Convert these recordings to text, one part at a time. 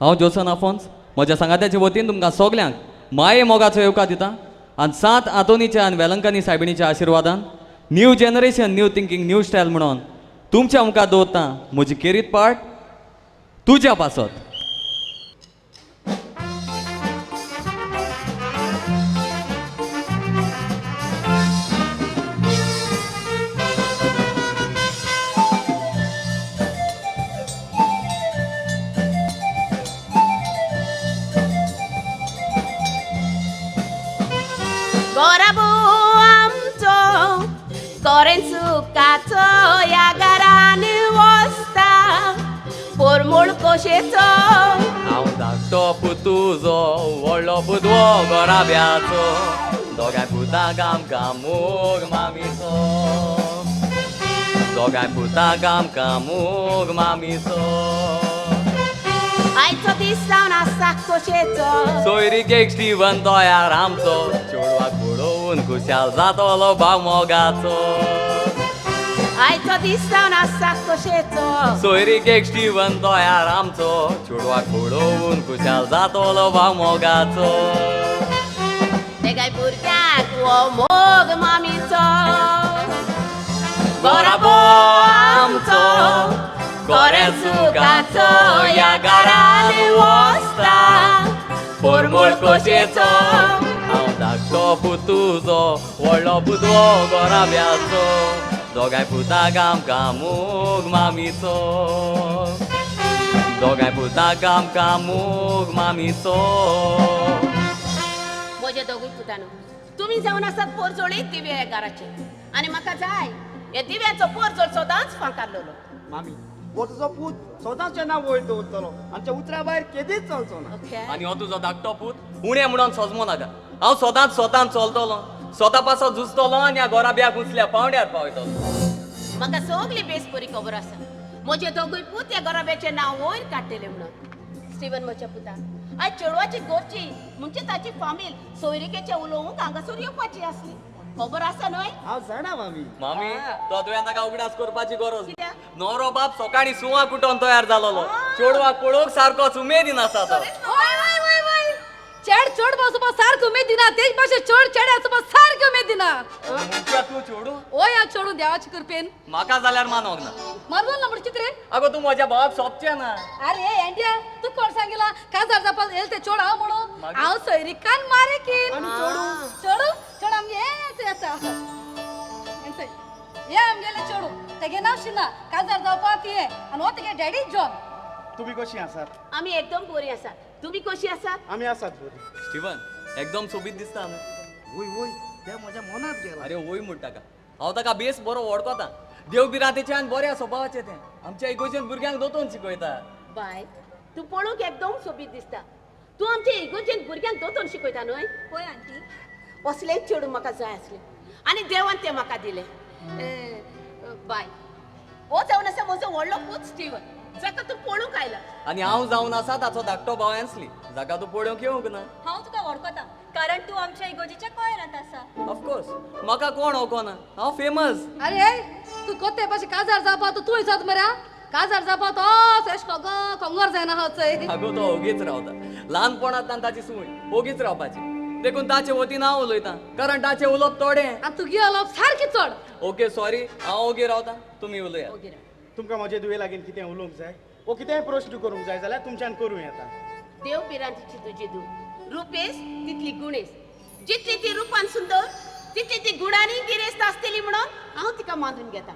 हांव जोसन आफोन्स म्हज्या सांगात्याचे वतीन तुमकां सगल्यांक माये मोगाचो येवकार दिता आनी सात आंतोनीच्या आनी Velankanni सायबिणीच्या आशिर्वादान new generation new thinking new style म्हणून तुमच्या मुखार दवरता म्हजी केरीत पार्ट तुज्या पासत. गोराबो आमचो कोरेन सुखाचो ह्या घरान वसता पोरमोळ कोशेचो. हांव धाकटो पुतुजो व्हडलो पुतवो गोराब्याचो दोगांय पुतांक आमकां मोग मामीचो दोगांय पुतांक आमकां मोग मामीचो. आयचो दीस जावन आसा खोशेचो. सोयरीकेक स्टिवन तयार आमचो चेडवाक पळोवन खुशाल जातलो भाव मोगाचो. आयचो दीस जावन आसा खोशेचो. सोयरीकेक स्टिवन तयार आमचो चेडवाक पळोवन खुशाल जातलो भाव मोगाचो. तेगाय भुरग्यांक हो मोग मामीचो. गोराबो आमचो कोरें सुखाचो ह्या घरान वसता पोरमोळ कोशेचो. हांव धाकटो पुतुजो व्हडलो पुतवो गोराब्याचो दोगांय पुतांक आमकां मोग मामीचो दोगांय पुतांक आमकां मोग मामीचो. म्हजे दोगूय पुतानो तुमी जावन आसात पोरजोळी दिवे ह्या घराचे आनी म्हाका जाय हे दिव्याचो पोरजोळ सदांच फांकारलेलो. मामी, हो तुजो पूत सदांच नांव वयर दवरतलो, आमच्या उतरा भायर केदीच चलचो ना. आनी हो तुजो धाकटो पूत उणें म्हणून सजमो नाका. हांव सदांच स्वतान चलतलो, स्वता पासत झुजतलो आनी ह्या गोराब्याक उंचल्या पावंड्यार पावयतलो. म्हाका सगली बेस बरी खबर आसा म्हजे दोगूय पूत ह्या गोराब्याचें नांव वयर काडटले म्हणून. स्टिवन म्हज्या पुता, आयज चेडवाची घरची म्हणजे ताची फामील सोयरिकेचें उलोवंक हांगासर येवपाची आसली, खबर आसा न्हय? हांव जाणा मामी. मामी, तो तुवें ताका उगडास करपाची गरज. कित्याक? नवरो बाप सकाळी सुवां कुटोवन तयार जालोलो, चेडवाक पळोवंक सारकोच उमेदीन आसा तो. वय वय वय वय चेड चोड बसपा सारको उमेद दिना, तेच भाशेन चोड चेडे आसपा सारकी उमेद दिना. म्हणच्या तूं चेडूं? ओय हांव चेडूं देवाचे कृपेन. म्हाका जाल्यार मानोंक ना. मानवल ना म्हणजे कितें? आगो तूं म्हज्या भावाक सोबचें ना. अरे एंडिया, तूं कोण सांगिला काजार जावपाक येयलें तें चोड हांव म्हणून? हांव सोयरीकान मारे की. आनी चेडूं? चेडूं चेडूं आमगे हें आसा, हें आमगेलें चेडूं, तेगे नांव शिना, काजार जावपाक हें आनी हो तेगे डॅडी जॉन. तुमी कशी आसात? आमी एकदम बरी आसात, तुमी कशी आसात? आमी आसात बरी. स्टिवन एकदम सोबीत दिसता न्हय? वय वय, तें म्हज्या मनांत गेलां. अरे वय म्हणटा ताका, हांव ताका बेस बरो वळखता. देव भिरांतेचें आनी बऱ्या स्वभावाचें तें. आमच्या इगोर्जेन भुरग्यांक दोतोन शिकयता. बाय, तूं पळोवंक एकदम सोबीत दिसता. तूं आमच्या इगोर्जेन भुरग्यांक दोतोन शिकयता न्हय? हय आंटी. असलेंच चेडूं म्हाका जाय आसलें आनी देवान तें म्हाका दिलें. बाय, हो जावन आसा म्हजो व्हडलो पूत स्टिवन, जाका तूं पळोवंक आयला. आनी हांव जावन आसा ताचो धाकटो भाव एन्सली, जाका तूं पळोवंक येवंक ना. हांव तुका वळखता कारण तूं आमच्या इगोर्जेच्या कोयरांत आसा. ऑफकोर्स, म्हाका कोण वळखना, हांव फेमस. अरे तूं कोते भाशेन काजार जावपा तूं वयतात मरे? काजार जावपा तो एश कोंगोर जायना हांव चोय. आगो तो ओगीच रावता, ल्हानपणांतल्यान ताची संवय ओगीच रावपाची, देखून ताचे वतीन हांव उलयतां, कारण ताचें उलोवप थोडें आनी तुगे उलोवप सारकें चड. ओके सॉरी, हांव ओगी रावता, तुमी उलयात. ओगी राव. तुमकां म्हजे दुवे लागीं कितें उलोवंक जाय वो कितेंय प्रश्न करूंक जाय जाल्यार तुमच्यान करूं येता. देव भिरांतीची तुजी धूव रुपेस तितली गुणेस, जितली ती रुपान सुंदर तितली ती गुणांनी गिरेस्त आसतली म्हणून हांव तिका मानून घेता.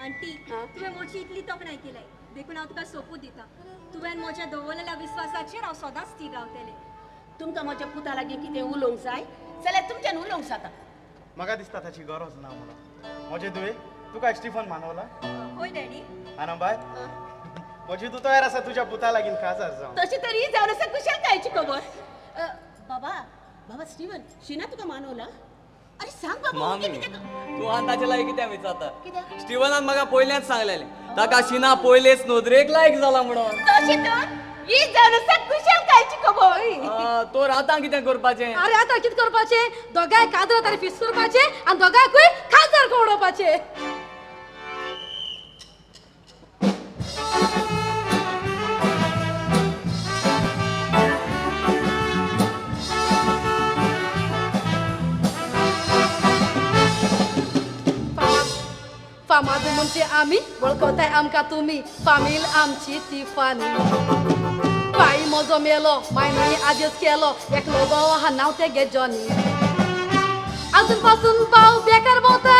आंटी, तुवें म्हजी इतली तोखणाय केल्या देखून हांव तुका सोपूत दिता, तुवें म्हज्या दवरलेल्या विस्वासाचेर हांव सदांच स्थीर रावतलें. तुमकां म्हज्या पुता लागीं कितें उलोवंक जाय जाल्यार तुमच्यान उलोवंक जाता. म्हाका दिसता ताची गरज ना म्हणून. म्हजे दुवे, तुका स्टिफन मानवला? हय डॅडी. आना बाय, म्हजी तूं तयार आसा तुज्या पुता लागीं काजार जावंक? तशी तरी जावन आसा कुशलकायेची खबर. बाबा, बाबा स्टिवन, शिना तुका मानवला? अरे सांग बाबा. मामी, तूं आनी ताचे लागीं कित्याक विचारता? कित्याक? स्टिवनान म्हाका पयलेंच सांगलेलें ताका शिना पयलेच नदरेक लायक जाला म्हणून. तशी तर ही जावन आसा कुशलकायेची खबर. तर आतां कितें करपाचें? अरे आतां कितें करपाचें? दोगांय काजरां तारी फीस करपाचें आनी दोगांयकूय काजार उडोवपाचें. आमी वळखताय आमकां तुमी फामील आमची ती फानी पाय म्हजो मेलो मायनी आजच केलो एकलो भाव आहा नांव तेगे जॉनी अजून पासून भाव बेकार भोंवता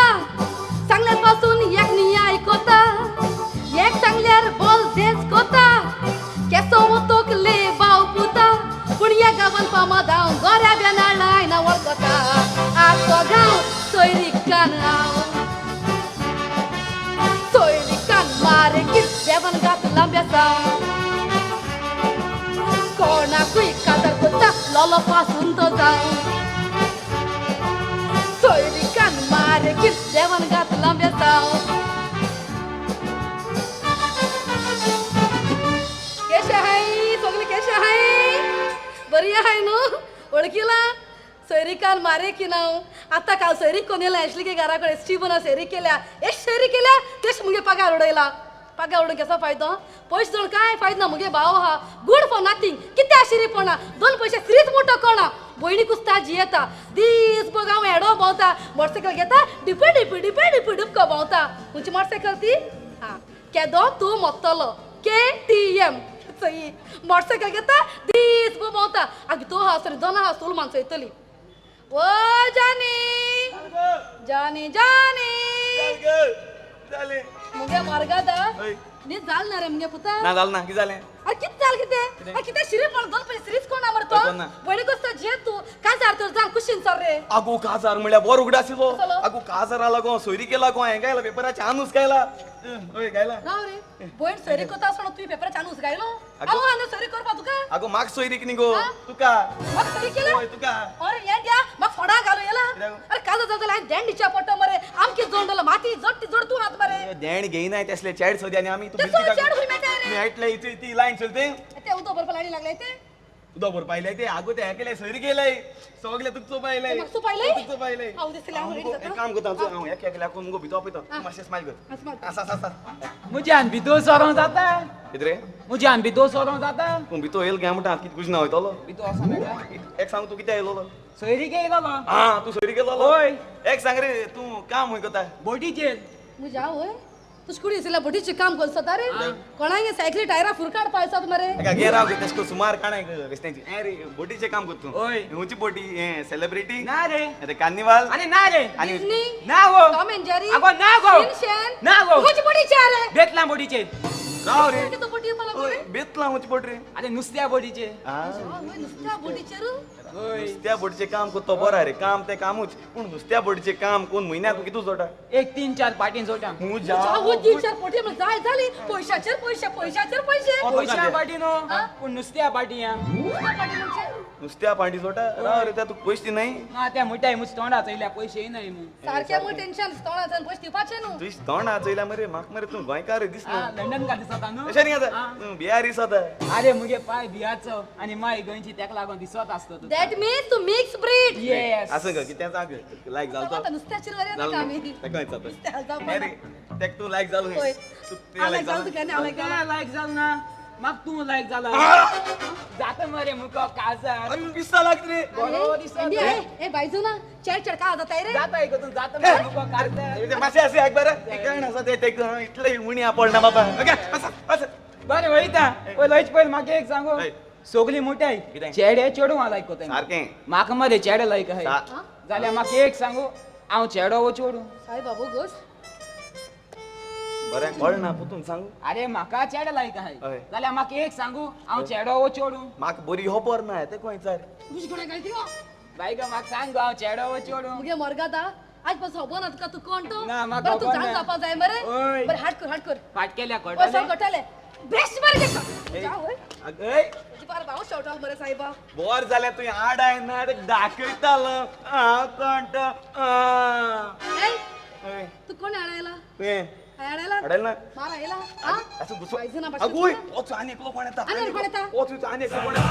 सांगल्यार पासून एक न्ही आयकता एक सांगल्यार बोल देस कोता केसो तोकले भाव पुता पूण ह्या गांवान फामाद हांव गोऱ्या बेनाळाय ना वळखता आखो गांव सोयरीकान हांव सोयरीकान मारे देवान घातलां बेसांव कोणाकूय काजार कोता लोलो पासून तो जावं सोयरीकान मारे देवान घातलां बेसांव. केशे हाय सगळी केशे हाय बरी आहाय न्हू वळखीला सोयरीकान मारे की नांव आतां काल सोयरीक कोण येयला एशली की घरा कडेन स्टिवना सोयरीक केल्या एश सोयरीक केल्या तेश मुगे पगार उडयला पगार उडोवन केसो फायदो पयशे जोड काय फायदो ना मुगे भाव आहा गुड फॉर नथींग कितें शिरीपणा दोन पयशे श्रीच मोठो कोणा भयणी कुस्ता जियेता दीस बघ हांव हेडो भोंवता मोटरसायकल घेता डिपे डिपे डिपे डिपे डिपको भोंवता खंयची मोटरसायकल ती आं केदो तूं मोत्तलो KTM सही मोटरसायकल घेता दीस भर भोंवता आगे तो आहा सरी दोन आहा चोल मानसो येतली. ओ जानी जानी जानी मुगे मार्गादा न्ही जाल ना रे मुगे पुता ना जाल ना कितें जालें? अरे कितें जालें कितें? अरे कितें शिरीपण दोन पयशे सिरीज कोण मरे तो भयणी कसो जे तूं काजार तर जाल कुशीन सर रे. आगो काजार म्हणल्यार बरो उगडास येयलो. आगो काजारा लागो सोयरी लागो हें गायला पेपराचे आनूस गायला. हय गायला राव रे भयण सोयरी करता आसतना तुवें पेपराचे आनूस गायलो? हांव आनी सोयरी करपा तुका? आगो म्हाका सोयरीक न्ही गो तुका म्हाका सोयरी केल्या? हय तुका. अरे हें द्या म्हाका फोडा घालू येला. अरे काजार जाता जाल्यार हांवें देंड दिवच्या पडटा मरे आमकी जोड माती जड ती जोड तूं हात मरे देण घेयनाय तसले चेड सोदी आनी आमी ते सोड चेड खंय मेळटा रे? मेळटले इथे ती लायन चलते ते उदक भरपा लायनी लागले ते उदक भरपा आयले ते आगो ते हें केलें सोयरी केलंय सगळे तुका चोवपा आयले तुका चोवपा आयले. एक काम करता हांव एक एकल्याक मुगो भितर आपयता तूं मातशें स्मायल कर. आसा आसा मुज्यान भितर सरोंक जाता कितें रे? मुज्यान भितर सरोंक जाता तूं भितर येयल काय म्हणटा कितें कुजना वयतलो भितर वचों मेळटा. एक सांग तूं कितें येयलो? सोयरीक येयलो. आं तूं सोयरीक येयलो? हय. एक सांग रे तूं काम खंय करता? बोटीचेर. मुज्या वय तुज कुडी आशिल्ल्या बोटीचें काम करता रे कोणाक सायकली टायरां फुर काडपा आसात मरे एका गेरा तेश करून सुमार काणाय वेस्टांची. हें रे बोटीचें काम करता तूं? हय. खंयची बोटी? हें सेलिब्रिटी ना रे. ते कार्निवाल आनी ना रे. आनी ना गो. टॉम एंड जेरी आगो ना गो. ना गो. खंयची बोटीचेर रे? बेतलां बोटीचेर. राव रे बेतलां खंयची बोट रे? आरे नुस्त्या बोटीचेर. नुस्त्या बोटीचेर? नुस्त्या बोटीचें काम करता बरो रे काम तें कामूच पूण नुस्त्या बोटीचें काम कोण म्हयन्याक कितू जोडटा? एक 3-4 पाटी जोडटा. 3-4 पाटी जाय जाली पयशाचेर पयशे पयशाचेर पयशे. पयशा पाटी न्हू पूण नुस्त्या पाटी. नुस्त्या पाटी जोडटा? राव रे त्या तुका पयशे दिनाय? ना त्या म्हणटाय मुज तोंडा चोयल्या पयशे येनाय म्हूण. सारकें म्हूण टेन्शन तोंडा पयशे दिवपाचे न्हू. तुजी तोंडा चोयल्या मरे म्हाका मरे तूं गोंयकार दिसना. लंडन का दिसता न्हू? अशें न्ही आतां तूं बिहार दिसता. आरे मुगे पाय बिहारचो आनी माय गोंयची तेका लागून दिसत आसता. That means to mix breed. Yes. असं का कितें सांग लायक जालो तो नुस्त्याचेर वरी आता आमी. तेका विचारता. तेक तूं लायक जालो. तूं लायक जालो तुका आनी हांव लायक जालो. लायक जालो ना म्हाका तूं लायक जाला. जाता मरे मुको काजार. अरे पिस्ता लागत रे. बरो दिसता. ए बायजू ना चेड चेड का जाता रे? जाता तूं जाता मरे मुको काजार. मातशें आसा एक बरें काय आसा तें इतलें उणी पडना बाबा. ओके आसा आसा बरें वयता पयलीं वयचे पयलीं म्हाका एक सांगू सगळी मोठाय चेडे चेडूं लायक कोताय सारकें म्हाका मरे चेडे लायक आहाय जाल्यार म्हाका एक सांगू हांव चेडो वो चेडूं? साई बाबू गोश बरें कळना पुतून सांगू. अरे म्हाका चेडे लायक आहाय जाल्यार म्हाका एक सांगू हांव चेडो वो चेडूं? म्हाका बरी खबर ना तें खंय विचार बाय गो म्हाका सांग गो हांव चेडो वो चेडूं? मुगे मोरगादा आज पासून खबर ना तुका तूं कोण तो? ना म्हाका बरें तूं जाण जावपा जाय मरे. बरें हाड कर हाड कर. फाट केल्या कळटलें कळटलें ब्रश मार घे. बार भाव शेवटाल मरे साहेबा. बोर जाल्यार तुवें आडाय ना दाखयतालो हांव कोण तो. तूं कोण आडायला? तुवें आडायला? आडायला ना मार आयला. असो घुसो आगोय वच आनी एकलो कोण येता? आनी कोण येता? वच आनी एकलो कोण येता?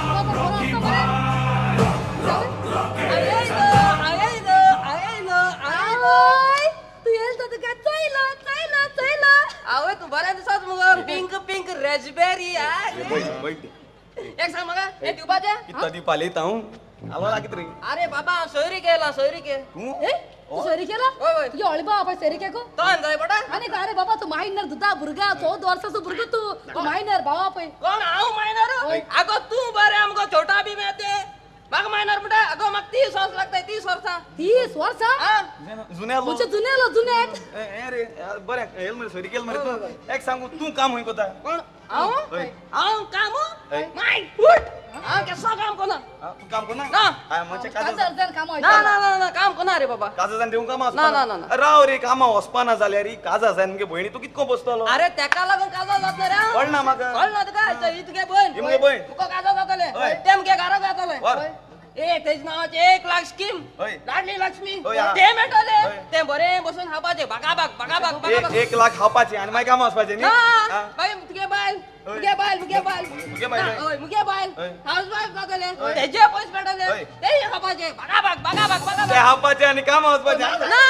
तूं येयल तो तुका चोयलो चोयलो चोयलो. आवय तूं बरें दिसत मुगो पिंक पिंक रेजबेरी. एक सांग म्हाका हें दिवपाचें? कितलो दिवपा लेता हांव? आलो कितें रे? अरे बाबा सोयरी केला सोयरी के. तूं तू सोयरी केला? होय. तुझी होळी बाबा सोयरी केको? तो जाय पडा. आनी अरे बाबा तू मायनर दुधा भुरगा 14 वर्साचो भुरगो तू. तू मायनर भावा पळय. कोण हांव मायनर? अगो तू बरें आमगो छोटा बी मेते. म्हाका मायनर म्हणटा अगो म्हाका 30 वर्स लागताय 30 वर्सां. 30 वर्सां? जुन्या म्हणजे जुन्यालो जुन्यात. ए रे बरें येल मरे सोयरी केल मरे तूं. एक सांगू तूं काम खंय कोता? कोण हांव? हांव काम? My foot. हांव केसो काम कोना. तूं काम कोना? ना. काजार काम ना ना ना ना काम कोना रे बाबा. काजाजान दिवंक कामां ना ना ना. राव रे कामां वचपाना जाल्यार काजा जाय मुगे भयणी तूं कितको बसतलो? अरे तेका लागून काजा जातले रे. कळना म्हाका. कळना तुका? ही तुगे भयण. ही मुगे भयण. तुका काजा जातले ते मुगे घराक जातले. ए तेज नावाचे 1 लाख स्कीम लाडली लक्ष्मी ते मेळटले ते बरे बसून खावपाचे बागा बाग बागा बाग बागा बाग. 1 लाख खावपाचे आनी मागीर कामां वचपाचे न्ही? मागीर तुगे बायल मुगे बायल मुगे बायल हय मुगे बायल हाऊस वायफ जातले तेजे पयशे मेळटले तेय खावपाचे बागा बाग बागा बाग बागा ते खावपाचे आनी कामां वचपाचे ना.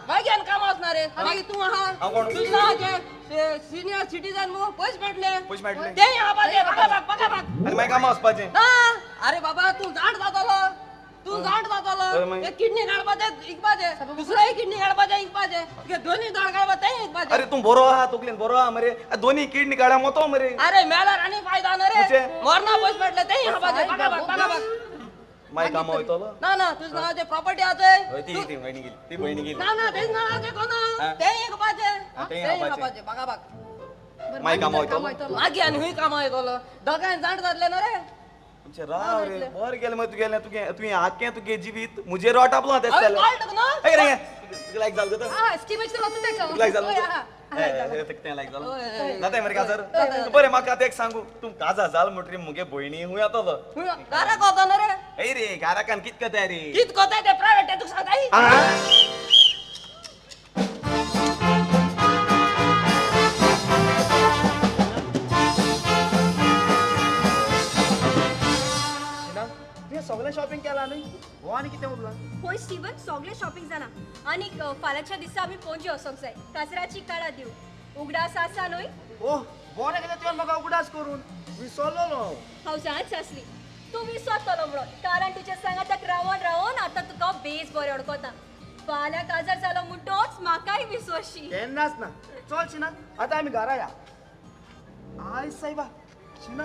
मागीर आनी कामां वचना रे. मागीर तूं आहा तुजें नांवाचें सिनियर सिटीजन मु पयशे मेळटले पयशे मेळटले तेय खावपाचे बागा बाग बागा बाग आनी मागीर कामां वचपाचे ना. अरे बाबा तूं जाण जातलो तूं जाण जातलो. एक किडनी काडपाचे इकपाचे दुसरोय किडनी काडपाचे इकपाचे तुगे दोनी दाळ काडपा तेय इकपाचे. अरे तूं बरो आहा तकलेन बरो आहा मरे. दोनी किडनी काडा मोतो मरे. अरे मेल्यार आनी फायदा ना रे. मरना पयशे मेळटले तेय खावपाचे बागा बाग बागा बाग. मागीर कामां वयतलो? ना ना तुज्या नांवाचे प्रॉपर्टी आसा ती ती भयणी गेली ती भयणी गेली. ना ना तेज नांवाचे कोना तेय इकपाचे तेय खावपाचे बागा बाग. मागीर कामां वयतलो? मागीर आनी खंय कामां वयतलो? दोगांय जाण जातले न्हू रे. राव रे बरें गेलें मरे तुगेलें तुगे तुवें आख्खें तुगे जिवीत मुजेर वाटापलां तें जालें. लायक जालें तुका? स्किमेचेर वचून तेका. लायक जालें तें लायक जालें जाताय मरे काजार. बरें म्हाका आतां एक सांगू तूं काजार जाल म्हणटरी मुगे भयणी खूंय येतलो? घराक वचना रे. हय रे घराकान कित कोताय रे? कित कोताय तें प्रायवेट तें तुका सांगताय. सगळें शॉपिंग केलां न्ही? हो आनी कितें उरलां? होय स्टीवन सगळें शॉपिंग जालां आनीक फाल्यांच्या दिसा आमी पणजे वचोंक जाय. काजराची काळा दिव उगडास आसा न्हय? ओह बरें केलें तुवें म्हाका उगडास करून विसरलो हांव. हांव जाणच आसली तूं विसरतलो म्हणून कारण तुज्या सांगाताक रावन रावन आतां तुका बेस बरें वळखता. फाल्यां काजार जालो म्हणटोच म्हाकाय विसरशी. केन्नाच ना. चल शिना आतां आमी घरा या. I सायबा शिना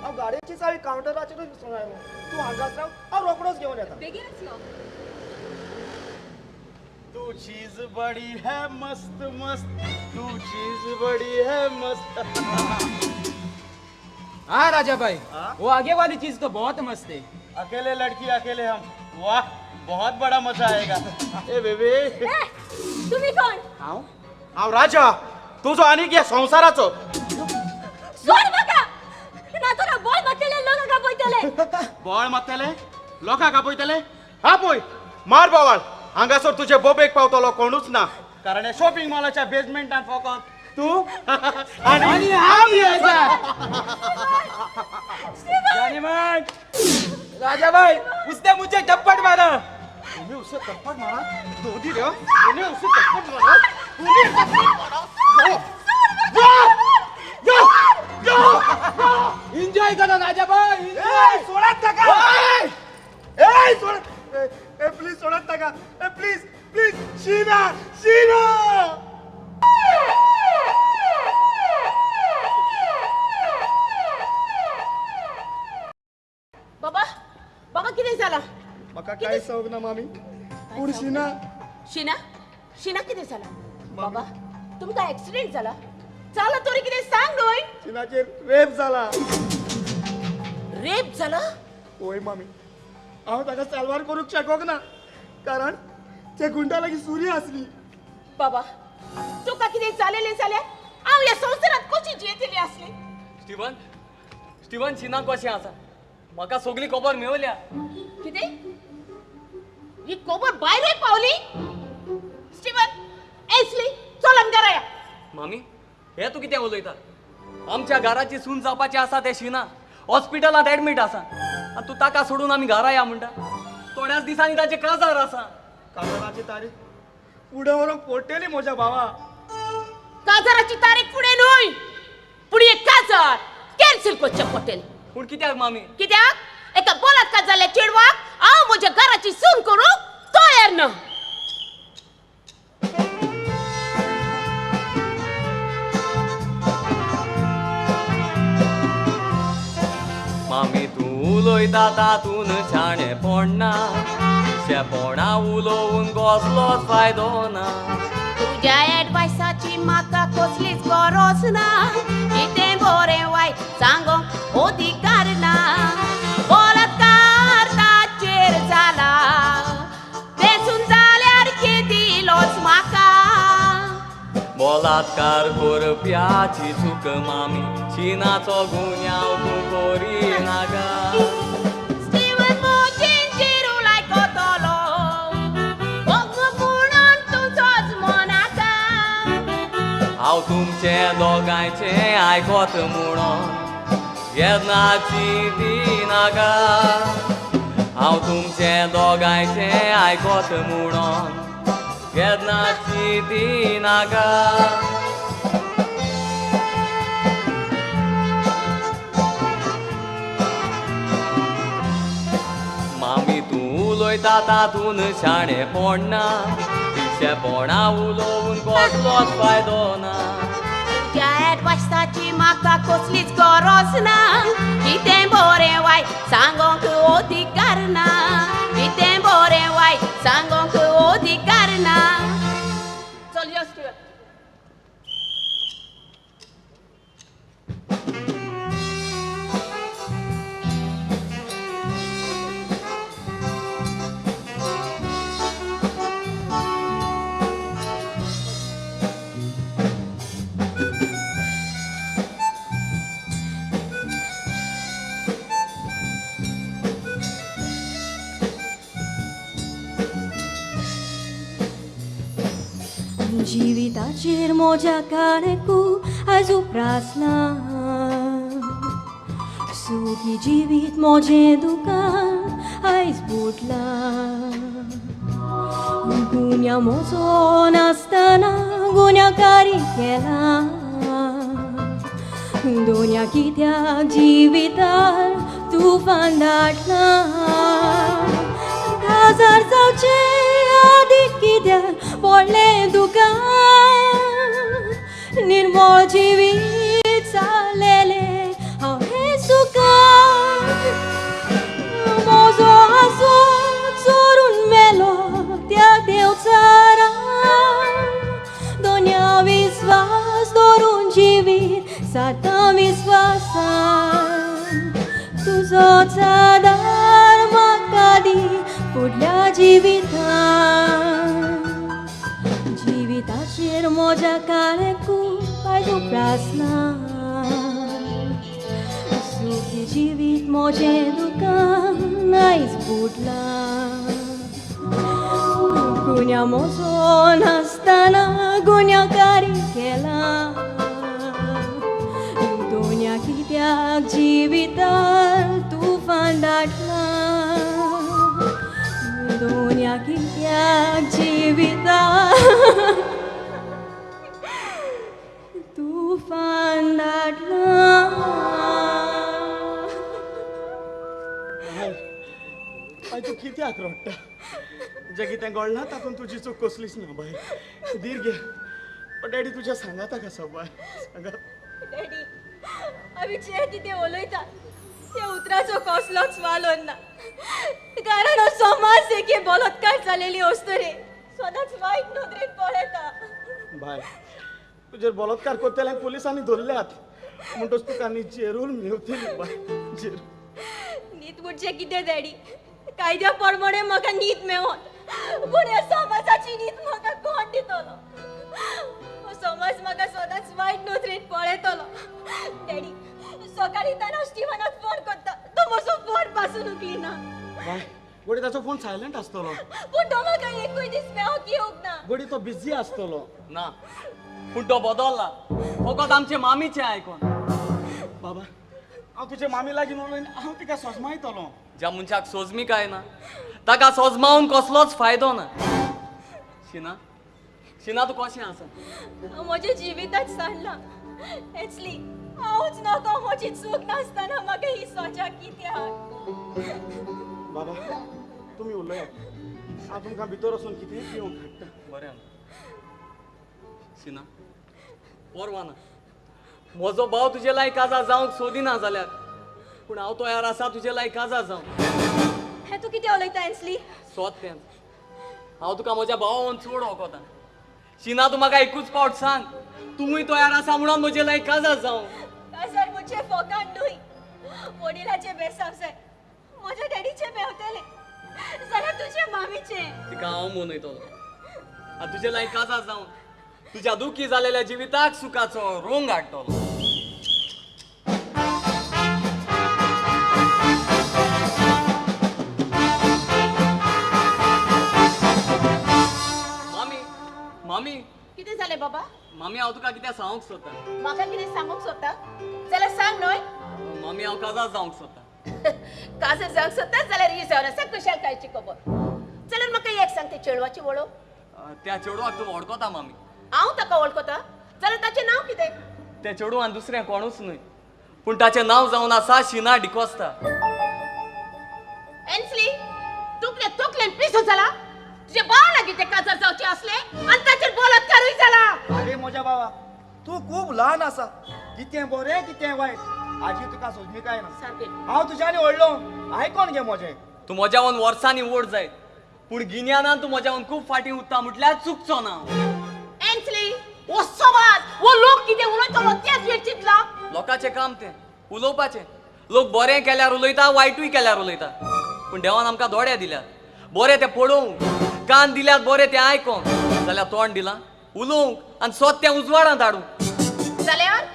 हांव गाडयेची चावी कावंटराचेरूच विसरून आयलो. तूं हांगाच राव हांव रोकडोच घेवन येता. बेगीनच यो. तू चीज बड़ी है मस्त मस्त तू चीज बड़ी है मस्त. हाँ राजा भाई वो आगे वाली चीज तो बहुत मस्त है. अकेले लड़की अकेले हम, वाह बहुत बड़ा मजा आएगा. ए बेबी तुम्ही कोण? हांव हांव राजा तुजो आनी ह्या संवसाराचो. सोड म्हाका ना तुला बोल मारतले लोकांक आपयतले. बोळ मारतले लोकांक आपयतले? हा पळय मार बोवाळ हांगासर तुजे बोबेक पावतलो कोणूच ना कारण हे शॉपिंग मॉलाच्या बेजमेंटान फकत तूं आनी हांव. राजा भाई उसने मुझे थप्पड़ मारा. तूने उसे थप्पड़ मारा? दोधी रे तूने उसे थप्पड़ मारा? तूने थप्पड़ मारा? गो गो गो एंजॉय करो राजा भाई. ए सोडात ताका. ए सोड ए प्लीज सोडात ताका. ए प्लीज प्लीज शीना शीना. बाबा बाबा कितें जालां? म्हाका कांय सांगूंक ना मामी. पूण शीना शीना शीना कितें जालां? बाबा तुमकां एक्सिडेंट जाला? जाला तरी कितें सांग न्हय. शीनाचेर रेप जाला. रेप जाला? होय मामी हांव ताका साल्वार करूंक शकोंक ना कारण ते गुंडा लागीं सुरी आसली. बाबा तुका कितें जालेलें जाल्यार हांव ह्या संवसारांत कशी जियेतली आसली? स्टीवन स्टीवन शीना कशें आसा? म्हाका सगळी खबर मेवल्या. कितें? ही खबर भायरूय पावली? स्टीवन एसली चल आमी घरा या. मामी हे तूं कितें उलयता? आमच्या घराची सून जावपाची आसा तें शीना हॉस्पिटलांत एडमीट आसा आनी तूं ताका सोडून आमी घरा या म्हणटा? थोड्याच दिसांनी ताचें काजार आसा. काजाराची तारीख फुडें व्हरूंक पडटली म्हज्या भावा. काजाराची तारीख फुडें न्हय पूण एक काजार कॅन्सल करचें पडटलें. पूण कित्याक मामी? कित्याक? एका बलात्कार जाल्ल्या चेडवाक हांव म्हज्या घराची सून करूंक तयार ना. मामी तूं उलयता तातून शाणेपण ना, पिशेपणा उलोवन कसलोच फायदो ना. तुज्या एडवायसाची म्हाका कसलीच गरज ना, कितें बरें वायट सांगोंक अधिकार ना. बलात्कार ताचेर जाला तेसून जाल्यार कितें म्हाका. बलात्कार करप्याची चूक मामी, शिनाचो गुन्यांव तूं करिनाका. स्टीवन म्हजें चिरूल आयकतलो, म्हणून तूं सजमनाका. हांव तुमचें दोगांयचें आयकत म्हणून येन्नाची दिनाका. हांव तुमचें दोगांयचें आयकत म्हणून येन्नाची दिनाका. मामी तूं उलयता तातून शाणेपण ना, पिशेपणा उलोवन कसलोच फायदो ना. तुज्या एडवायसाची म्हाका कसलीच गरज ना, कितें बरें वायट सांगोंक अधिकार ना, कितें बरें वायट सांगोंक अधिकार ना. चल यो स्टीवन. जिविताचेर म्हज्या काळेकू आयज उप्रासलां, सुखी जिवीत म्हजें दुकान आयज बुडलां. गुन्यांव म्हजो नासतना गुन्यांवकारी केला, दोन्या कित्याक जिवितार तुफान दाटलां. काजार जावचे आदी कित्याक पडलें दुकान, निर्मळ जिवीत चाललेलें हांव हें सुखान. म्हजो आसो चोरून मेलो त्या देवचारान, दोन्या विस्वास दवरून जिवीत सातां विस्वासान. तुजोच आदार म्हाका दी फुडल्या जिवितान. जिविताचेर म्हज्या काळेकू आयज उप्रासलां, सुखी जिवीत म्हजें दुकान आयज बुडलां. गुन्यांव म्हजो नासतना गुन्यांवकारी केला, दोन्या कित्याक जिवितार तुफान दाटलां. दोन्या कित्याक जिवितार तुफान दाटलां. बाय तूं कित्याक रडटा? जें कितें घडलां तातूंत तुजी चूक कसलीच ना बाय, धीर घे. पण डॅडी तुज्या सांगाताक आसा बाय, सांगात. डॅडी आमी जें कितें उलयता त्या उतराचो कसलोच वालोर ना, कारण हो समाज एके बलात्कार जालेली अस्तुरे सदांच वायट नदरेन पळयता. बाय तुजेर बलात्कार करतल्यांक पुलिसांनी धरल्यात म्हणटच तुका न्ही जेरूल मेवतली बाय, जेरूल. नीत म्हणजे कितें डॅडी? कायद्या प्रमाणे म्हाका नीत मेवत, पूण ह्या समाजाची नीत म्हाका कोण दितलो? हो समाज म्हाका सदांच वायट नदरेन पळयतलो. डॅडी सकाळी ताणें स्टिवनाक फोन करता, तो म्हजो फोन पासून उखलिना. बाय गोडी ताचो फोन सायलंट आसतलो, पूण तो म्हाका एकूय दीस मेवोंक येवंक ना. गोडी तो बिजी आसतलो ना, पूण तो बदलला फकत आमचे मामीचें आयकोन. बाबा हांव तुजे मामी लागीं उलोवन हांव तिका सोजमायतलो. ज्या मनशाक सोजमी काय ना ताका सोजमावन कसलोच फायदो ना. शिना, शिना तूं कशें आसा? म्हजें जिविताच सांडलां एचली, हांवच नको म्हजी चूक नासतना म्हाका ही सजा कित्याक? बाबा तुमी उलयात, हांव तुमकां भितर वचून कितेंय पिवंक हाडटा. बरें सिना, परवा ना. म्हजो भाव तुजे लायक काजार जावंक सोदिना जाल्यार, पूण हांव तयार आसा तुजे लायक काजार जावंक. हें तूं कितें उलयता एन्सली? सोद तें. हांव तुका म्हज्या भावान चड वखोता. शिना, तूं म्हाका एकूच फावट सांग, तूंय तयार आसा म्हणून म्हजे लायक काजार जावंक. काजार म्हणजे फोकान न्हय, वडिलाचें बेसांव जाय. म्हज्या डॅडीचें मेवतलें जाल्यार तुजे मामीचें. तिका हांव मनयतलो आनी तुजे लायक काजार जावन तुज्या दुखी जालेल्या जिविताक सुखाचो रंग हाडटलो. मामी, मामी. कितें जालें बाबा? मामी, हांव तुका कितें सांगूंक सोदता. म्हाका कितें सांगूंक सोदता जाल्यार सांग न्हय. मामी, हांव काजार जावंक सोदता. काजार जावंक सोदता जाल्यार ही जावन आसा खुशालकायेची खबर. जाल्यार म्हाका एक सांग, ते चेडवाची वळख? त्या चेडवाक तूं वळखता मामी. हांव ताका वळखता जाल्यार ताचें नांव कितें? त्या चेडवान दुसरें कोणूच न्हय, पूण ताचें नांव जावन आसा शिना डिकोस्ता. एन्सली, तुकले तकलेन पिसो जाला. तुजे भाव लागीं तें काजार जावचें आसलें आनी ताचेर बलात्कारूय जाला. आरे म्हज्या बाबा, तूं खूब ल्हान आसा. कितें बरें कितें वायट आजी तुका सोजमी काय ना. हांव तुज्यानी व्हडलो, आयकोन घे म्हजें. तूं म्हज्यावन वर्सांनी व्हड जायत, पूण गिन्यानान तूं म्हज्यावन खूब फाटीं उरता म्हटल्यार चुकचो ना. एन्सली, हो समाज, हो लोक कितें उलयतलो तेच वेळ चिंतला. लोकांचें काम तें उलोवपाचें. लोक बरें केल्यार उलयता, वायटूय केल्यार उलयता. पूण देवान आमकां दोळे दिल्यात बरें तें पळोवंक, कान दिल्यात बरें तें आयकोंक, जाल्यार तोंड दिलां उलोवंक आनी सोद तें उजवाडांत हाडूंक. जाल्यार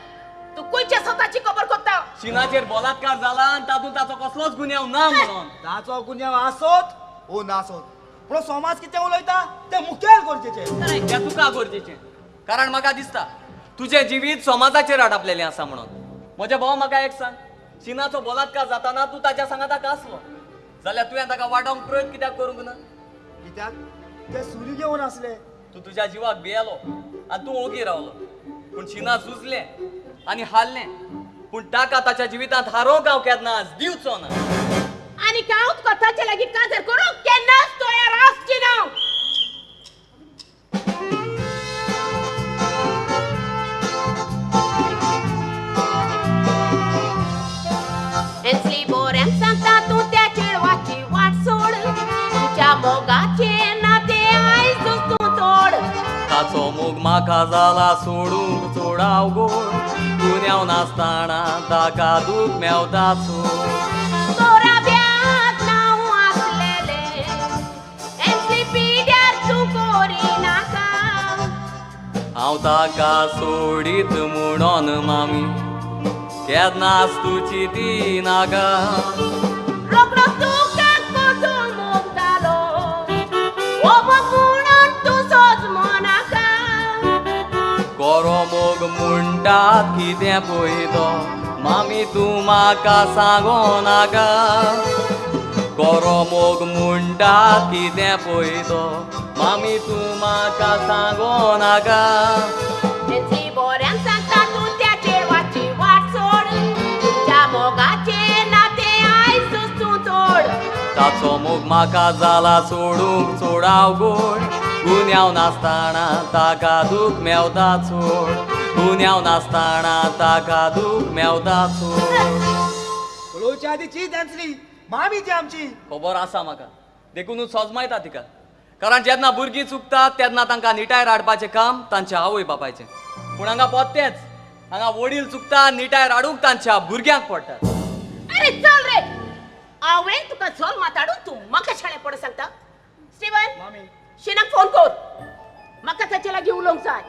तूं खंयच्या स्वताची खबर करता? शिनाचेर बलात्कार जाला आनी तातूंत ताचो कसलोच गुन्यांव ना म्हणून. ताचो गुन्यांव आसत ओ नासत, पूण समाज कितें उलयता तें मुखेल गरजेचें. तें तुका गरजेचें, कारण म्हाका दिसता तुजें जिवीत समाजाचेर आडापलेलें आसा म्हणून. म्हज्या भाव, म्हाका एक सांग, शिनाचो बलात्कार जाताना तूं ताच्या सांगाताक आसलो जाल्यार तुवें ताका वाडोवंक प्रयत्न कित्याक करूंक ना? कित्याक ते सुरी घेवन आसले. तूं तुज्या जिवाक भियेलो आनी तूं ओगी रावलो. पूण शिना झुजलें आनी हारलें, पूण ताका ताच्या जिवितांत हारोवंक हांव केन्नाच दिवचो ना. आनी हांव तुका ताचे लागीं काजार करूंक केन्नाच तयार आसची ना. एन्सली, बऱ्यान सांगता, तूं त्या चेडवाची वाट सोड. तुज्या मोगाचें नातें आयज तूं तोड. ताचो मोग म्हाका जाला सोडूंक चोडाव गोड, गुन्यांव नासतना ताका दूख मेवता चोड. सोराब्याक नांव आसलेलें एन्सली, पिड्यार तूं करिनाका. हांव ताका सोडीत म्हणून मामी केन्नाच तूं चिंती नाका. रोकडो तुका कसो मोग जालो, हो मोग म्हणून तूं सोजमनाका. कोरो मोग म्हणटात कितें पळय तो, मामी तूं म्हाका सांगो नाका. कोरो मोग म्हणटात कितें पळय तो, मामी तूं म्हाका सांगो नाका. एन्सली, बऱ्यान सांगता, तूं त्या चेडवाची वाट सोड. तुज्या मोगाचें नातें आयज तूं तोड. ताचो मोग म्हाका जाला सोडूंक चोडाव गोड, गुन्यांव नासतना ताका दूख मेवता चोड. गुन्यांव नासतना ताका दूख मेवता चोड. उलोवच्या आदी चीत एन्सली, मामी ती आमची. खबर आसा म्हाका, देखूनच सोजमायता तिका. कारण जेन्ना भुरगीं चुकतात तेन्ना तांकां निटायर हाडपाचें काम तांच्या आवय बापायचें. पूण हांगा पोत्तेच, हांगा वडील चुकता, निटायर हाडूंक तांच्या भुरग्यांक पडटा. अरे चल रे, हांवें तुका चल माताडून तूं म्हाका शाळे पड सांगता. स्टीवन, मामी, शिनाक फोन कर, म्हाका ताचे लागीं उलोवंक जाय.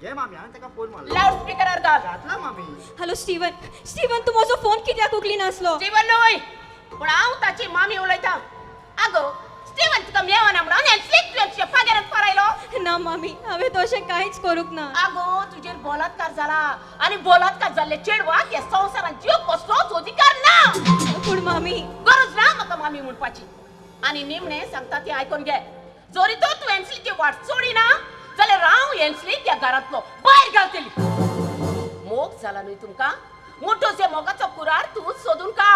घे मामी, हांवें ताका फोन मारलो. लावड स्पिकरार घाल. घातला मामी. हॅलो स्टीवन, स्टीवन तूं म्हजो फोन कित्याक उखली नासलो? स्टीवन न्हय, पूण हांव ताची मामी उलयता. आगो स्टीवन, तुका मेवना म्हणून एन्सलीक तुवें तुज्या पाग्याराक फारायलो. ना मामी, हांवें तशें कांयच करूंक ना. आगो, तुजेर बलात्कार जाला आनी बलात्कार जाल्ले चेडवाक ह्या संवसारांत जीव कसलोच अधिकार ना. पूण मामी, गरज ना म्हाका मामी म्हणपाची. आनी निमणें सांगता ती आयकून घे, जरी तर तूं एन्सलीची वाट सोडिना जाल्यार हांव एन्सलीक ह्या घरांतलो भायर घालतली. मोग जाला न्हय तुमकां, मोटो जे मोगाचो कुरार तूं सोदून काड.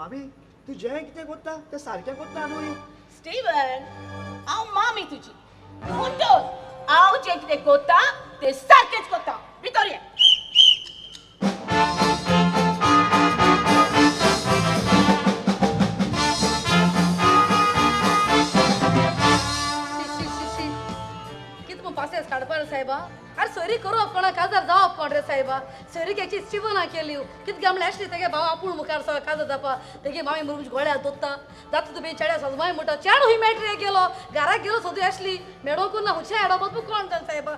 मामी तूं जें कितें कोत्ता तें सारकें कोत्ता न्हय. स्टीवन, हांव मामी तुजी, म्हणटोच हांव जें कितें कोत्ता तें सारकेंच कोत्ता. भितर ये. कितें म्हूण पासेस काडपा रे सायबा? आरे सोयरी करोप कोणा काजार जावप कोण रे सायबा? सोयरीकेची स्टिवना केली कितें गामले आसली तेगे भाव आपूण मुखार सगळो काजार जावपा. तेगे मामी मुरुमची गोळ्या दोत्ता जाता तुमी चेड्या सजमाय म्हणटा चेडो हुंय मेळट रे गेलो घराक गेलो सोदू आसली मेळोंकू ना हुंचे हेडो बदबू कोण जाण सायबा.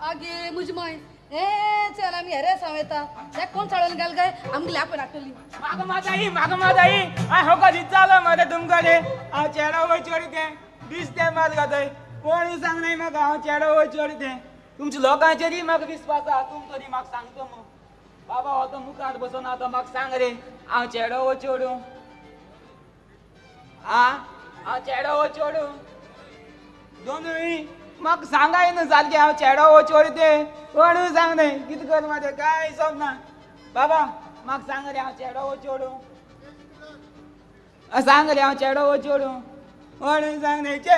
आगे म्हजी माय ए चल आमी हेरे सांव येता तेका कोण चाळोवन घाल काय आमगेली आपण आटली. म्हाका माताई म्हाका माताई हांव हो कदीच जालो मरे तुमकां रे. हांव चेडो वय चेडूं तें दिसतें मात घातय कोणूय सांगनाय म्हाका हांव चेडो वय चेडूं तें. तुमच्या लोकांचेरय म्हाका विस्वास आहा. तुम तरी म्हाका सांगता मू बाबा हो तो मुखार बसून आतां म्हाका सांग रे हांव चेडो वो चेडूं? आ हांव चेडो वो चेडूं? दोनूय म्हाका सांगाय न्हू सारकें हांव चेडो वो चेडूं तें. कोणूय सांगनाय कितें कर म्हाजें कांय हिसोब ना. बाबा म्हाका सांग रे हांव चेडो वो चेडूं? सांग रे हांव चेडो वो चेडूं? कोणूय सांगनाय चे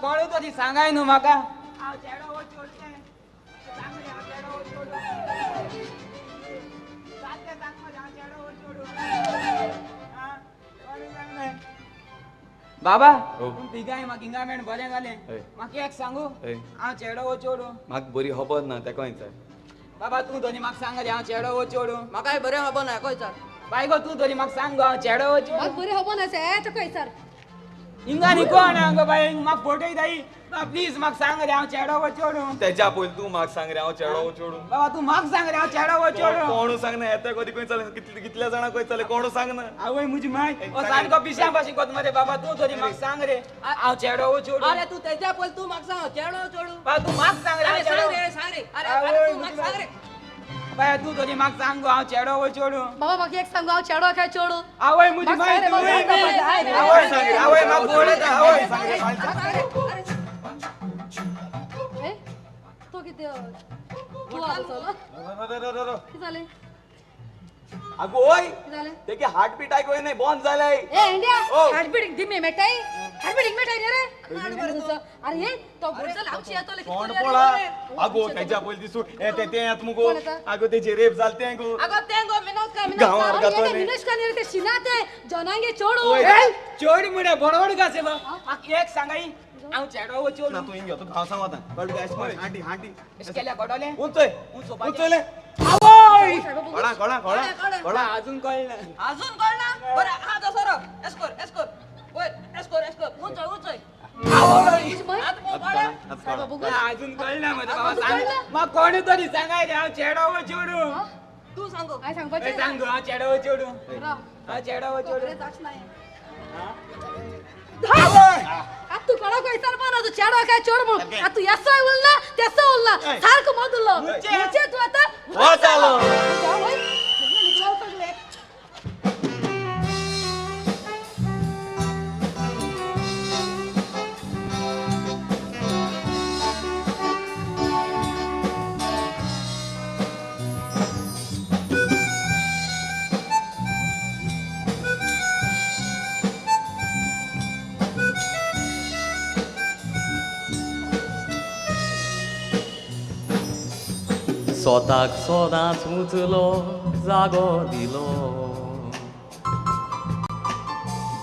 कोणूय तरी सांगाय न्हू म्हाका हांव चेडो वो चेडूं तें. सांग रे हांव चेडो वो चेडूं? सारकें सांग मरे हांव चेडो वो चेडूं? कोणूय सांगनाय. बाबा तिगाय म्हाका हिंगा मेण बरें जालें. म्हाका एक सांगू हांव चेडो वो चेडूं? म्हाका बरी खबर ना तेका विचार. बाबा तूं तरी म्हाका सांग रे हांव चेडो वो चेडूं? म्हाकाय बरें खबर ना हेका विचार. बायको तूं तरी म्हाका सांग गो हांव चेडो वो चेडूं? म्हाका बरी खबर ना तेका विचार. हिंगा न्ही कोण आहा गो बाय म्हाका फटयताय. प्लीज म्हाका सांग रे हांव चेडो वो चेडूं? तेज्या पयलीं तूं म्हाका सांग रे हांव चेडो वो चेडूं. बाबा तूं म्हाका सांग रे हांव चेडो वो चेडूं? कोणू सांगना येता कदी खंय चले कितल्या जाणां खंय चले कोणू सांगना. आवय म्हजी माय हो सारको पिश्या भाशेन कोत मरे. बाबा तूं तरी म्हाका सांग रे हांव चेडो वो चेडूं? अरे तूं तेज्या पयलीं तूं म्हाका सांग चेडो वो चेडूं? बाबा तूं म्हाका सांग रे. सांग रे सांग रे. अरे अरे तूं म्हाका सांग रे. बाय तूं तरी म्हाका सांग गो हांव चेडो वो चेडूं? बाबा म्हाका एक सांग हांव चेडो काय चेडूं? आवय म्हजी माय आवय आवय म्हाका गोड आवय. तो कितें तूं आसा कितें जालें? अगो ओय तेगे हार्टबीट आयको नाही बंद जालाय. ए इंडिया हार्टबीट दिमे मेटाई हार्टबीट मेटाई रे. अरे हे तो बोलचल आमची येतले कोण पोळा. अगो तेज्या पयलीं दिसू ए ते ते येत मुगो. अगो तेजे रेप जाल तें गो. अगो तें गो मिनोज का मिनोज गांवार गातो मिनोज का रे ते शिना ते जनांगे चोडू चोड मुळे बडबड का सेलो. एक सांगाई हांव चेडो वो चेडूं? ना तूं हिंग यो तुका हांव सांगता. कळ्ळें तुका? एश हांटी हांटी एश केल्या गोडोलें उंचय उंचयलें. आवय कळा कळा कळा कळा अजून कळना अजून कळना. बरें आहा तो सरो एश कर एश कर वयर एश कर एश कर उंचय उंचय. अजून कळना मरे बाबा. सांग म्हाका कोणी तरी सांगाय रे हांव चेडो वो चेडूं? तूं सांगो. हांवें सांगपाचें सांग हांव चेडो वो चेडूं? हांव चेडो वो चेडूं? आतां तूं कोणाक विचारपा ना तूं चेडो काय चेडो म्हणून. आतां तूं येसोय उरला तेसो उरला सारको मद उरलो म्हणजे तूं आतां वचालो. स्वताक सदांच उचलो जागो दिलो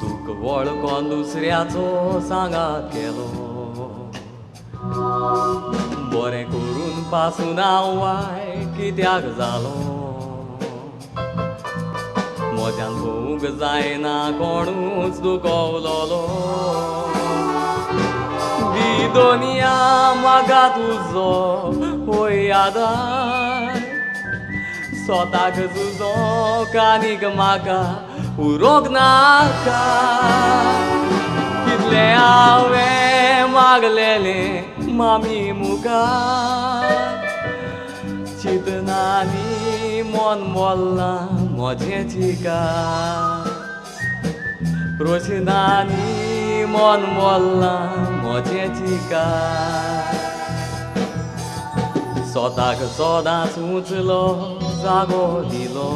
दूख वळखोन दुसऱ्याचो सांगात केलो बरें करून पासून हांव वायट कित्याक जालो म्हज्यान पळोवंक जायना कोणूच दुखवलोलो दी दोनिया म्हाका तुजो होय आदार स्वताक तुजो आनीक म्हाका उरोंक नाका कितलें हांवें मागलेलें मामी मुखार चिंतनांनी मन मोडलां म्हजें चिकार प्रश्नांनी मन मोडलां म्हजें चिकार स्वताक सदांच उचलो जागो दिलो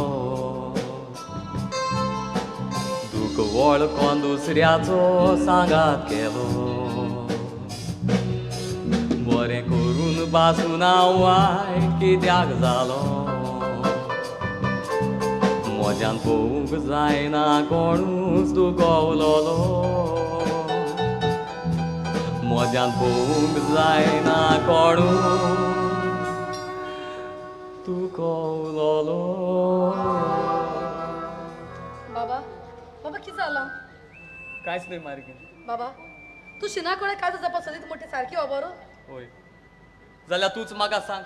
तुका वळखोन दुसऱ्याचो सांगात केलो बरें करून बासून हांव वायट कित्याक जालो म्हज्यान पळोवंक जायना कोणूच तुका उलोलो म्हज्यान पळोवंक जायना कोणूच तुका उलोलो. बाबा बाबा कितें जालां? कांयच न्हय मार्गी. बाबा तूं शिना कडेन कांय जावपा सोदीत मोटे सारकी खबर? हय जाल्यार तूंच म्हाका सांग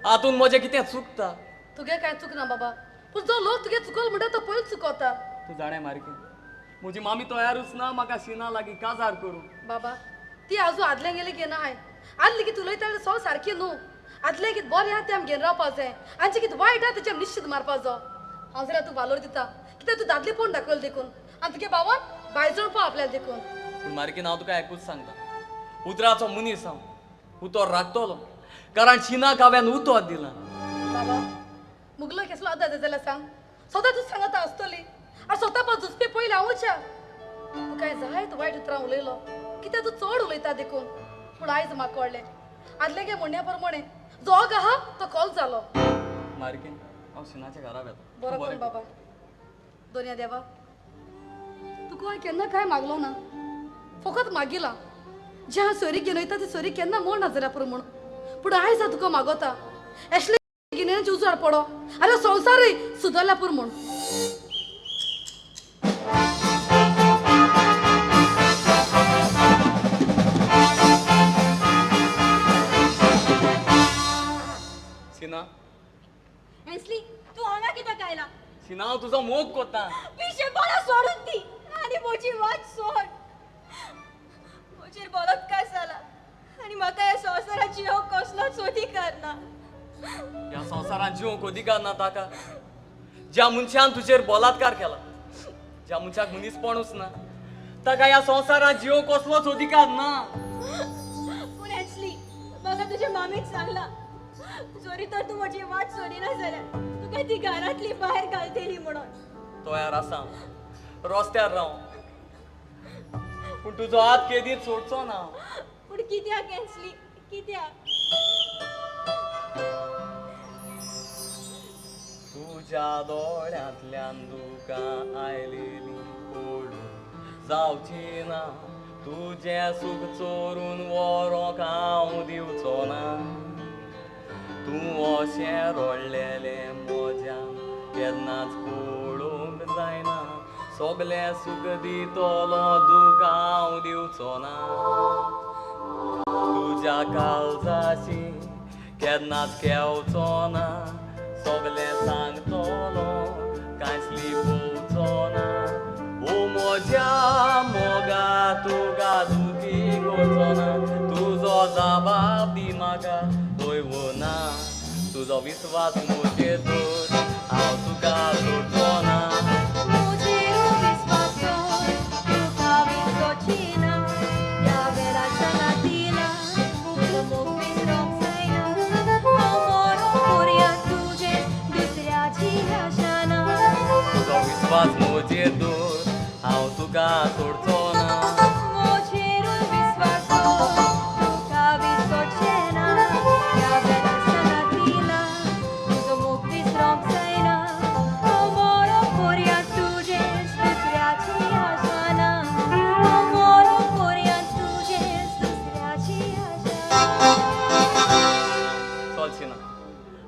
हातूंत म्हजें कितें चुकता? तुगे कांय चुकना बाबा, पूण जो लोक तुगे चुकल म्हणटा तो पयलीं चुकता. तूं जाणा मार्गी म्हजी मामी तयारूच ना म्हाका शिना लागीं काजार करूं. बाबा ती आजू आदलें गेली घेना हाय आदली कितें उलयता सो सारकी न्हू. आदलें कितें बरें आहा तें आमी घेवन रावपा जाय आनी जें कितें वायट आहा तेजें आमी निश्चित मारपा जाय. हांव जाल्यार तुका वालोर दिता कित्याक तूं दादलेपण दाखयलें देखून आनी तुगे बाबान बायजण पळोव आपल्याक देखून. पूण मार्गी हांव तुका एकूच सांगता, उतराचो मनीस हांव, उतर राखतलो कारण शिनाक हांवें उतर दिलां. बाबा मुगलो केसलो आदार जाल्यार सांग, सदां तूं सांगता आसतली आनी स्वता पळय झुजपी पयलीं हांवूच. तूं कांय जायत वायट उतरां उलयलो कित्याक तूं चड उलयता देखून. पूण आयज म्हाका कळ्ळें आदले गे म्हणण्या प्रमाणे जो आहा तो कॉल जालो. मार्गी हांव शिनाच्या घरा वेता. बरो कोण बाबा. दोनया देवा तुका हांवें केन्ना कांय मागलो ना, फकत मागिलां जें हांव सोयरीक घेवन वयता ती सोयरीक केन्ना मोड ना जाल्यार पुरो म्हूण. पूण आयज हांव तुका मागोता एशले गिन्यानाची उजवाड पडो आनी संवसारूय सुदरल्या पुरो म्हूण. सिना एन्सली तूं हांगा कित्याक आयला? सिना हांव तुजो मोग कोता. पिशेपणा सोडून दी आनी म्हजी वाट सोड. म्हजेर बलात्कार जाला आनी म्हाका ह्या संवसारात जिवंक कसलोच अधिकार ना. ह्या संवसारात जिवंक अधिकार ना ताका ज्या मनशान तुजेर बलात्कार केला, ज्या मनशाक मनीसपणूच ना ताका ह्या संवसारात जिवंक कसलोच अधिकार ना. पूण एन्सली म्हाका तुज्या मामीक सांगलां जरी तर तूं म्हजी वाट सोडिना जाल्यार तुका ती घरांतली भायर घालतली म्हणून. तयार आसा रस्त्यार राव पूण तुजो हात केदीच सोडचो ना. पूण कित्याक एन्सली कित्याक? तुज्या दोळ्यांतल्यान दुकां आयलेली पळोवंक जावची ना, तुजें सूख चोरून व्हरोंक हांव दिवचो ना. तूं अशें रडलेलें म्हज्यान केन्नाच पळोवंक जायना, सगलें सूख दितलो दुकां हांव दिवचो ना. तुज्या काळजाशी केन्नाच खेवचो ना, सगलें सांगतलो कांयच लिपोवचो ना. ओ म्हज्या मोगा तुका दुखी करचो ना, तुजो जबाब दी म्हाका दैव ना, तुजो विस्वास म्हजेर दवर हांव तुका सोडचो ना. तुजो विस्वास म्हजेर दवर हांव तुका सोडचो ना.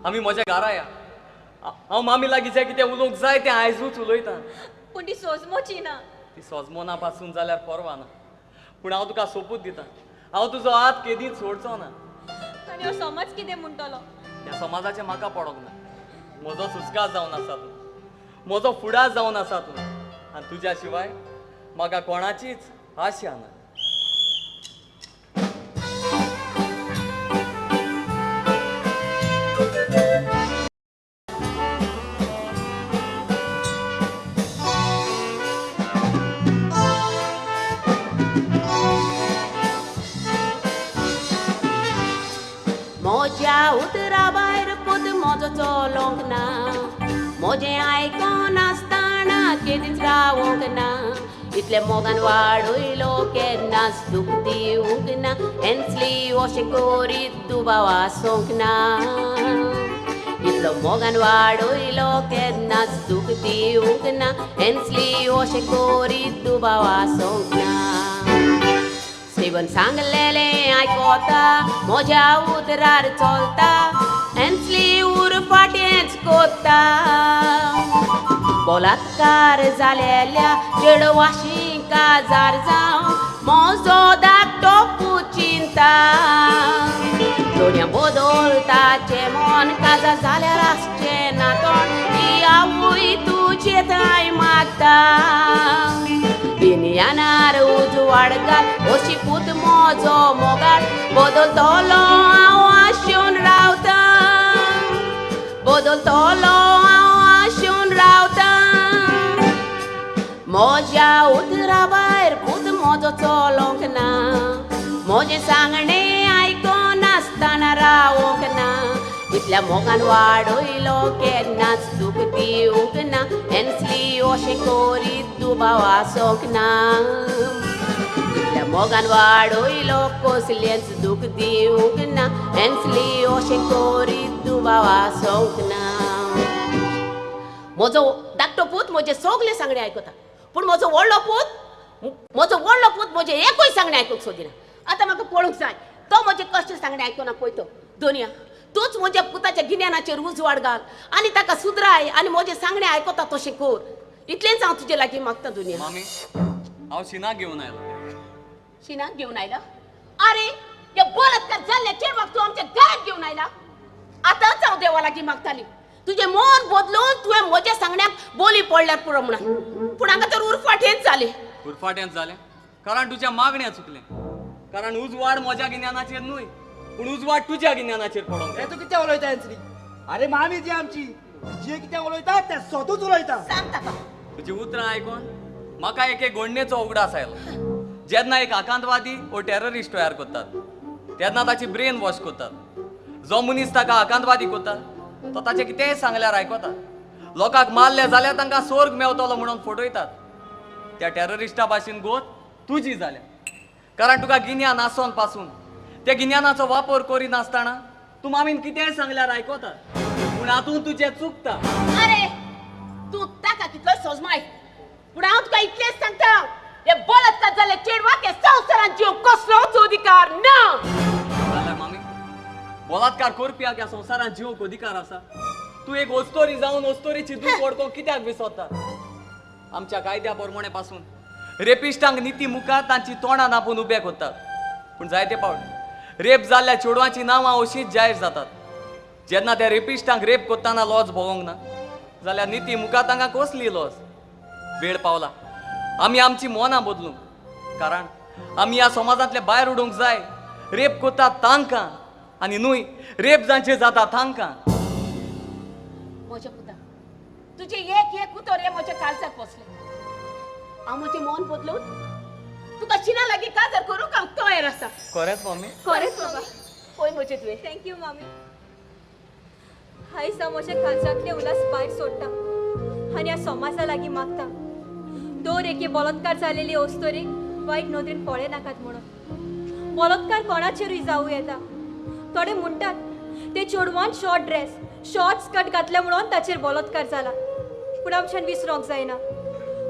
आमी म्हज्या घरा या, हांव मामी लागीं जें कितें उलोवंक जाय तें आयजूच उलयता. पूण ती सोजमोची ना. ती सोजमोना पासून जाल्यार परवा ना, पूण हांव तुका सोपूत दिता हांव तुजो हात केदीच सोडचो ना. आनी हो समाज कितें म्हणटलो? ह्या समाजाचें म्हाका पडोंक ना. म्हजो सुस्कार जावन आसा तूं, म्हजो फुडार जावन आसा तूं आनी तुज्या शिवाय म्हाका कोणाचीच आशा ना. म्हज्या उतरा भायर पूत म्हजो चलोंक ना, म्हजें आयकोन आसतना केदीच रावोंक ना इतले मोगान वाडयलो केन्नाच दूख दिवंक ना एन्सली अशें करीत दुबाव आसोंक ना इतलो मोगान वाडयलो केन्नाच दूख दिवंक ना एन्सली अशें करीत दुबाव आसोंक ना स्टीवन सांगलेलें आयकोता म्हज्या उतरार चलता एन्सली उरफाटेंच कोत्ता बलात्कार जालेल्या चेडवाशी काजार जावं म्हजो धाकटो पूत चिंता दोनया बदलताचें मन काजार जाल्यार आसचें ना तोंड ती आवय तुजे थंय मागता गिन्यानार उजवाड घाल अशी पूत म्हजो मोगाळ बदलतलो हांव आशेवन रावता बदलतलो हांव आशेवन रावता म्हज्या उतरा भायर पूत म्हजो चलोंक ना म्हजें सांगणें आयकनासतना रावोंक ना इतल्या मोगान वाडयलो केन्नाच दूख दिवंक ना एन्सली अशें करीत दुबाव आसोंक ना इतल्या मोगान वाडयलो कसलेंच दूख दिवंक ना एन्सली अशें करीत दुबाव आसोंक ना म्हजो धाकटो पूत म्हजें सगळें सांगणें आयकता पूण म्हजो व्हडलो पूत म्हजें एकूय सांगणें आयकूंक सोदिना आतां म्हाका पळोवंक जाय तो म्हजें कश्ट सांगणें आयकना पळय तो दोनया तूंच म्हज्या पुताच्या गिन्यानाचेर उजवाड घाल आनी ताका सुदराय आनी म्हजें सांगणें आयकता तशें कर इतलेंच हांव तुजे लागीं मागता दुनिया. मामी हांव शिनाक घेवन आयलो. शिनाक घेवन आयला? आरे हे बलात्कार जाल्ल्या चेडवाक तूं आमच्या घरांत घेवन आयला. आतांच हांव देवा लागीं मागताली तुजें मन बदलून तुवें म्हज्या सांगण्याक बोली पडल्यार पुरो म्हणून, पूण हांगा तर उरफाटेंच जालें. उरफाटेंच जालें कारण तुज्या मागण्या चुकलें, कारण उजवाड म्हज्या गिन्यानाचेर न्हय पूण उजवाड तुज्या गिन्यानाचेर पडोंक. हे तूं कितें उलयता एन्सली? अरे मामी ती आमची जे कितें उलयता तें सोदूच उलयता. सांग ताका. तुजी उतरां आयकून म्हाका एके गोडणेचो उगडास आयलो. जेन्ना एक आकांतवादी वो टेररिस्ट तयार करतात तेन्ना ताची ब्रेन वॉश करतात. जो मनीस ताका आकांतवादी करता तो ताचें कितेंय सांगल्यार आयकता. लोकांक मारले जाल्यार तांकां स्वर्ग मेवतलो म्हणून फटयतात. त्या टेररिस्टा भाशेन गोत तुजी जाल्या, कारण तुका गिन्यान आसोन पासून त्या गिन्यानाचो वापर करिनासतना तूं मामीन कितेंय सांगल्यार आयकता, पूण हातूंत तुजें चुकता. अरे तूं ताका कितलोय सोजमाय, पूण हांव तुका इतलेंच सांगता, हे बलात्कार जाल्ले चेडवाक हे संवसारांत जिवंक कसलोच अधिकार ना. जाल्यार मामी बलात्कार करप्याक ह्या संवसारांत जिवंक अधिकार आसा? तूं एक ओस्तोरी जावन ओस्तोरीची दूख वडको कित्याक विसरता? आमच्या कायद्या प्रमाणे पासून रेपिस्टांक निती मुखार तांची तोंडां नापून उबे करतात, पूण जायते पावट रेप जाल्ल्या चेडवांचीं नांवां अशींच जाहीर जातात. जेन्ना त्या रेपिस्टांक रेप करतना लॉज भोगोंक ना जाल्यार निती मुखार तांकां कसली लॉज? वेळ पावला आमी आमची मनां बदलूंक, कारण आमी ह्या समाजांतले भायर उडोवंक जाय रेप करतात तांकां आनी न्हय रेप जांचे जाता तांकां. म्हज्या पुता तुजें एक एक उतर हें म्हज्या काळजाक बसलें. हांव म्हजें मन बदलून तुका शिना लागीं काजार करूंक हांव तयार आसा. खरेंच मम्मी? खरेंच बाबा. पळय म्हजें तुवें. Thank you मामी. आयज हांव म्हज्या काळजांतले उल्हास भायर सोडटा आनी ह्या समाजा लागीं मागता दर एके बलात्कार जालेली अस्तोरीक वायट नदरेन पळयनाकात म्हणून. बलात्कार कोणाचेरूय जावं येता. थोडे म्हणटात ते चेडवान शॉर्ट ड्रेस शॉर्ट स्कर्ट घातल्या म्हणून ताचेर बलात्कार जाला, पूण आमच्यान विसरोंक जायना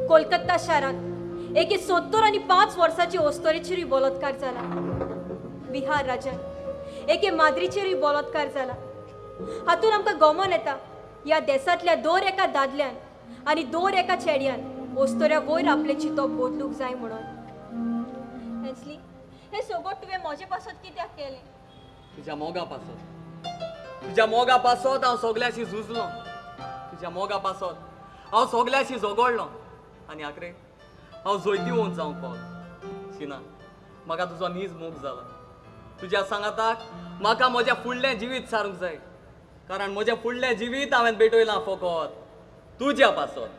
कोलकाता शारांत एके 75 वर्सांचे अस्तोरेचेरूय बलात्कार जाला. बिहार राज्यांत एके माद्रीचेरूय बलात्कार जाला. हातून आमकां गमन येता ह्या देशांतल्या दर एका दादल्यान आनी दर एका चेड्यान अस्तोऱ्या वयर आपलें चिंतप बदलूंक जाय म्हणून. एन्सली हें सगळें तुवें म्हजे पासत कित्याक केलें? तुज्या मोगा पासत. तुज्या मोगा पासत हांव सगळ्याशी झुजलो, तुज्या मोगा पासत हांव सगळ्याशी झगडलो आनी आखरे हांव जैतिवंत जावंक पावलो. शिना म्हाका तुजो नीज मोग जाला. तुज्या सांगाताक म्हाका म्हजें फुडलें जिवीत सारूंक जाय, कारण म्हजें फुडलें जिवीत हांवें भेटयलां फकत तुज्या पासत.